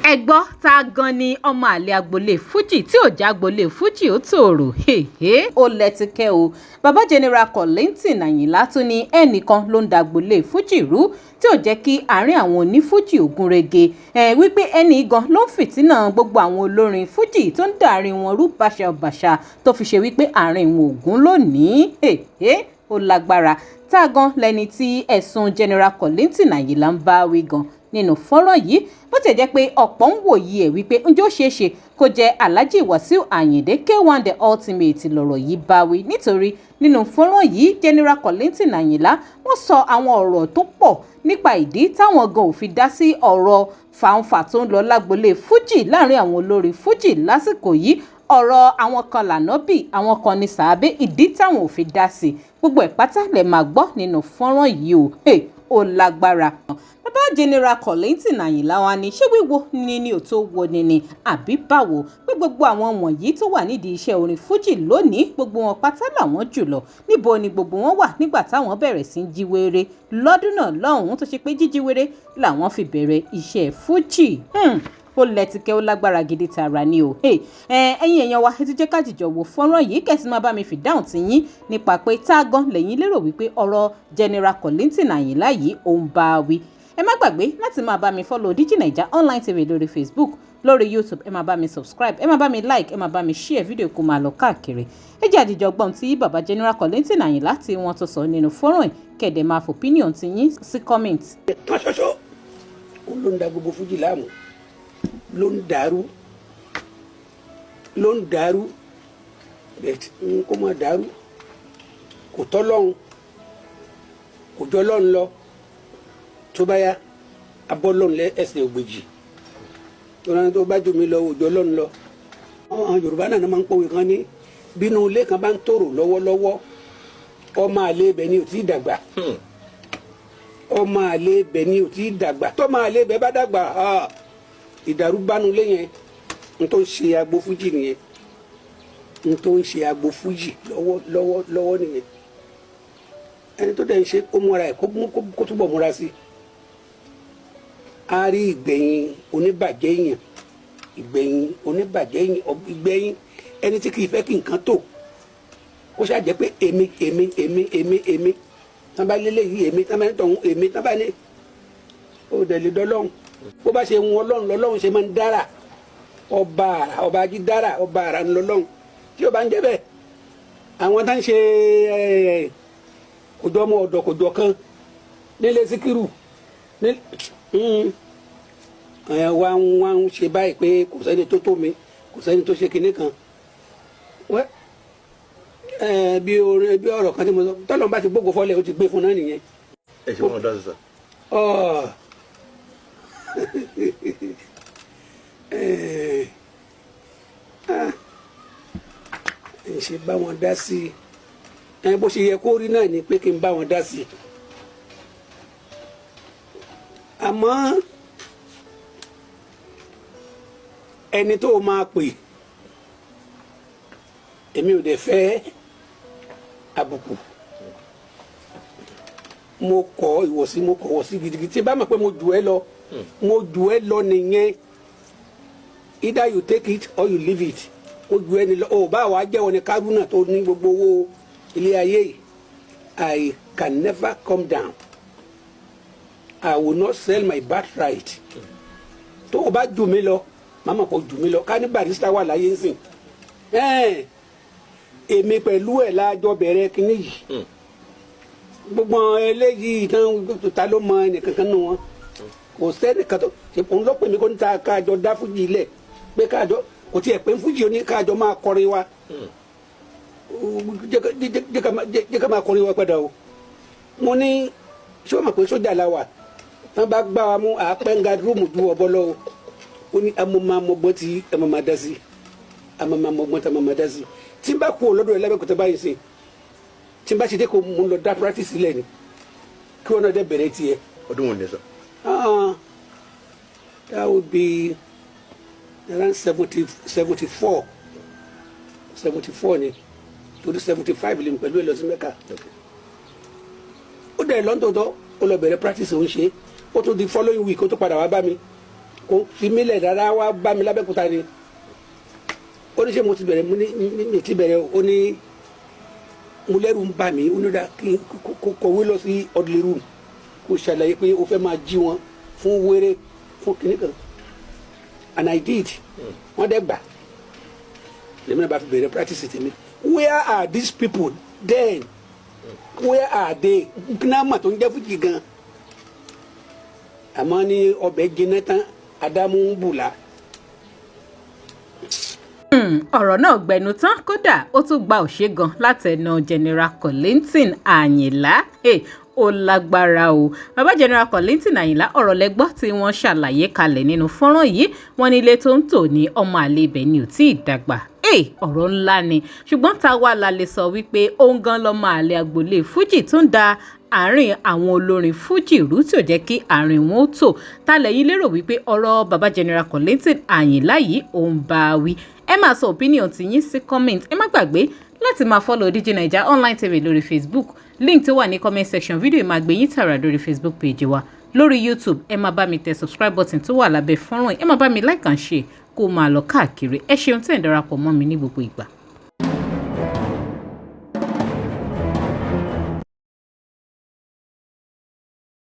Ẹ gbọ́, ta gan ni ọmọ àlè agboolé Fuji tí ò já agboolé Fuji ó tòrò? Ó lẹ́tìkẹ́ o. Baba General Kollington Àyìnlá tún ní ẹnìkan ló ń da agboolé Fuji rú tí ò jẹ́ kí àárín àwọn onífújì ògún régé, wípé ẹnì gan ló ń fìtínà gbogbo àwọn olórin Fuji tó ń dàárín wọn rú bàṣàbàṣà, tó fi ṣe wípé àárín wọn ògún lónìí. Ó lágbára. Tá gan lẹni tí ẹ̀sùn General Kollington Àyìnlá ń bá wí gan nínú fọ́nrán yìí? Bó ti jẹ́ pé ọ̀pọ̀ ń wòye ẹ̀ wípé ǹjẹ́ ó ṣeé ṣe kó jẹ́ Alhaji Wasiu Ayinde K1 The Ultimate lọ̀rọ̀ yìí bá wí, nítorí nínú fọ́nrán yìí, General Kollington Àyìnlá wọ́n sọ àwọn ọ̀rọ̀ tó pọ̀ nípa ìdí táwọn gan ò fi dá sí ọ̀rọ̀ fàǹfà tó ń lọ lágbolé Fuji láàrin àwọn olórin Fuji lásìkò yìí. Ọ̀rọ̀ àwọn kan lànábì, àwọn kan ní sàábé, ìdí táwọn ò fi dá sí gbogbo ẹ̀ pátá lè máa gbọ́ nínú fọ́nrán yìí o. Ó lágbára. Bàbá General Kollington Àyìnlá wa ní ṣé wíwo ni ò tó wo ni àbí báwo, pé gbogbo àwọn wọ̀nyí tó wà nídìí iṣẹ́ orin Fuji lónìí, gbogbo wọn pátá làwọn jùlọ. Níbo ni gbogbo wọn wà nígbà táwọn bẹ̀rẹ̀ sí í jíwèrè lọ́dún náà lọ́hùn-ún, tó ṣe pé jíjíwèrè làwọn fi bẹ̀rẹ̀ iṣẹ́ Fuji? Ó lẹ́tìkẹ́, ó lágbára gidi tààrà ni o. Ẹ̀yin èèyàn wa, ẹ ti jẹ́ ká jìjọ wo fọ́nrán yìí, kẹ̀sì máa bá mi fìdáhùn tí yín nípa pé tá a gan lẹ́yìn lérò wípé ọ̀rọ̀ General Kollington Àyìnlá yìí ó ń bá a wí. Ẹ má gbàgbé láti máa bá mi follow Digi Naija Online TV lórí Facebook, lórí YouTube. Ẹ máa bá mi subscribe, ẹ máa bá mi like, ẹ máa bá mi share fídíò kó máa lọ káàkiri. Ẹ jẹ́ àdìjọ gbọ́n tí baba General Kollington Àyìnlá tí wọ́n tó sọ nínú fọ́nrán yìí, kẹ̀dẹ̀ máa fi opinion ti yín sí comment. Kan ṣoṣo ó ló ń da gbogbo Fújì láàmú, ló ń dàrú, ló ń dàrú bẹ́ẹ̀. N kò mọ̀ dàrú, kò tọ́ lọ́hùn, kò jọ lọ́hùn lọ. Tó bá yá, abọ́ lọ́hùn lẹ́ ẹsẹ̀ ògbèjì tó náà tó bá jù mí lọ, òjò lọ́hùn lọ. Àwọn Yorùbá náà máa ń pòwe kan ní bínú ilé kan bá ń tòrò lọ́wọ́lọ́wọ́, ọmọ àlè ibẹ̀ ni ò tí ì dàgbà. Ọmọ àlè ibẹ̀ ni ò tí ì dàgbà. Tọ́mọ àlè ibẹ̀ bá dàgbà, ìdàrúbánu lé yẹn. N tó ń ṣe agbo Fújì nìyẹn, n tó ń ṣe agbo Fújì lọ́wọ́ lọ́wọ́ lọ́wọ́ nìyẹn. Ẹni tó dẹ̀ ń ṣe, kó múra ẹ̀, kó túbọ̀ múra sí i. Á rí ìgbẹ̀yìn oníbàjẹ́ èèyàn, ìgbẹ̀yìn oníbàjẹ́ èèyàn, ìgbẹ̀yìn ẹni tí kì í fẹ́ kí nǹkan tó kó ṣáà jẹ́ pé èmi, èmi, èmi, èmi, èmi. Tán bá lélẹ̀ yìí, èmi, tán bá ní tọ̀hún, èmi, tán bá ní ó dẹ̀ lè dọ́lọ́hún. Bó bá ṣe ń Ọlọ́run lọ́lọ́run ṣe máa ń dára. Ọba àrà, ọba ají dára, ọba àrà ń lọ́lọ́run. Tí ó bá ń jẹ́ bẹ́ẹ̀, àwọn tá ń ṣe kòjọ ọmọ ọ̀dọ̀ kòjọ kan nílé Síkírù ní wá ń wá ń ṣe báyìí pé kò sẹ́ni tó tó mi, kò sẹ́ni tó ṣe kinní kan. Wẹ́ bí orin, bí ọ̀rọ̀ kan tí mo sọ, tọ́lọ́run bá ti gbógo fọ́lẹ̀, ó ti gbé fún náà nìyẹn. Ẹ ṣe wọn dá sí sà. Ọ̀ ẹ ṣe bá wọn dá sí i. Bó ṣe yẹ kó rí náà ni pé kí n bá wọn dá sí i, àmọ́ ẹni tó máa pè èmi ò dẹ̀ fẹ́ àbùkù. Mo kọ̀ ìwọ̀sí, mo kọ̀ wọ̀sí gidigidi. Tí bá mọ̀ pé mo jù ẹ́ lọ, mo jù ẹ́ lọ nìyẹn. Either you take it or you leave it. Mo jù ẹ́ ni lọ. Ò bá wàá jẹ́wọ́ ni kárúnà tó ní gbogbo owó ilé ayé yìí, I can never come down. I will not sell my birthright. Tó o bá jù mí lọ, màmá kò jù mí lọ. Ká ní Barrister wà láyé ńsìn, èmi pẹ̀lú ẹ̀ lájọ bẹ̀rẹ̀ kínní yìí. Gbogbo eléyìí tán, ta ló mọ ẹnìkankan nù wọn? Kò sẹ́nìkan tó òun ló pè mí kó ní ta káàjọ dá Fújì lẹ̀, pé káàjọ kò tiẹ̀ pé Fújì, ó ní káàjọ máa kọrin wa, jẹ́ ká máa kọrin wa padà o. Mo ní, ṣé o mọ̀ pé sójà la wà? Tán bá gbá wa mú, àpẹ́ǹgà rúùmù ju ọ̀bọ lọ o. Ó ní amọ̀mọ̀mọ̀gbọ́n tí ẹ máa dá sí, amọ̀mọ̀mọ̀gbọ́n tí ẹ máa dá sí. Tí n bá kú ọlọ́dọ̀ ẹ lábẹ́kúta báyìí sí, tí n bá ṣe dé, kó mo lọ dá practice sílẹ̀ ni, kí wọn náà dẹ bẹ̀rẹ̀ tiẹ̀. Ọdún wo ni sà? That would be around 70, 74, 74 ni, torí 75 lè pẹ̀lú ẹ lọ sí Mẹ́ka. Ó dẹ̀ lọ́ntọ̀tọ̀, ó lọ bẹ̀rẹ̀ practice, òun ṣe. Ó tún di following week, ó tún padà wá bá mi. Kò fi mí lẹ̀ rárá, wá bá mi lábẹ́kúta ni. Ó ní ṣé mo ti bẹ̀rẹ̀? Mo ní mi ti bẹ̀rẹ̀. Ó ní mo lẹ́rù ń bà mí. Ó ní dá kí kó kọ̀wé lọ sí orderly room, kó ṣàlàyé pé o fẹ́ máa jí wọn fún wéré, fún kinní kan. And I did. Wọ́n dẹ̀ gbà. Lèmi náà bá fi bẹ̀rẹ̀ practice tèmi. Where are these people then? Where are they? Kíná mà tó ń jẹ́ fújì gan? Àmọ́ ní ọbẹ̀ jiná tán, Ádámù ń bùlà. Ọ̀rọ̀ náà gbẹnu tán, kódà ó tún gba òṣè gan látẹnu General Kollington Àyìnlá. Hey, ó lágbára o. Bàbá General Kollington Àyìnlá, ọ̀rọ̀ lẹ́gbọ́ tí wọ́n ṣàlàyé kalẹ̀ nínú fọ́nrán yìí. Wọ́n ní ilé tó ń tò ní, ọmọ àlè ibẹ̀ ni ò tí ì dàgbà. Ọ̀rọ̀ ńlá ni, ṣùgbọ́n tá wà la lè sọ wípé òun gan lọ́mọ àlè agboolé fújì tó ń da àárín àwọn olórin fújì rú, tí ò jẹ́ kí àárín wọn ó tò? Ta lẹ́yìn lérò wípé ọ̀rọ̀ bàbá General Kollington Àyìnlá yìí ò ń bá wí? Ẹ máa sọ opinion ti yín sí comment. Ẹ má gbàgbé láti máa follow DJ Naija Online TV lórí Facebook. Link tó wà ní comment section fídíò máa gbé yín tààrà lórí Facebook page wa. Lórí YouTube, ẹ máa bá mi tẹ subscribe button tó wà lábẹ́ fọ́nrán. Ẹ máa bá mi like and share, kó máa lọ káàkiri. Ẹ ṣeun tẹ́ ń darapọ̀ mọ́ mi ní gbogbo ìgbà.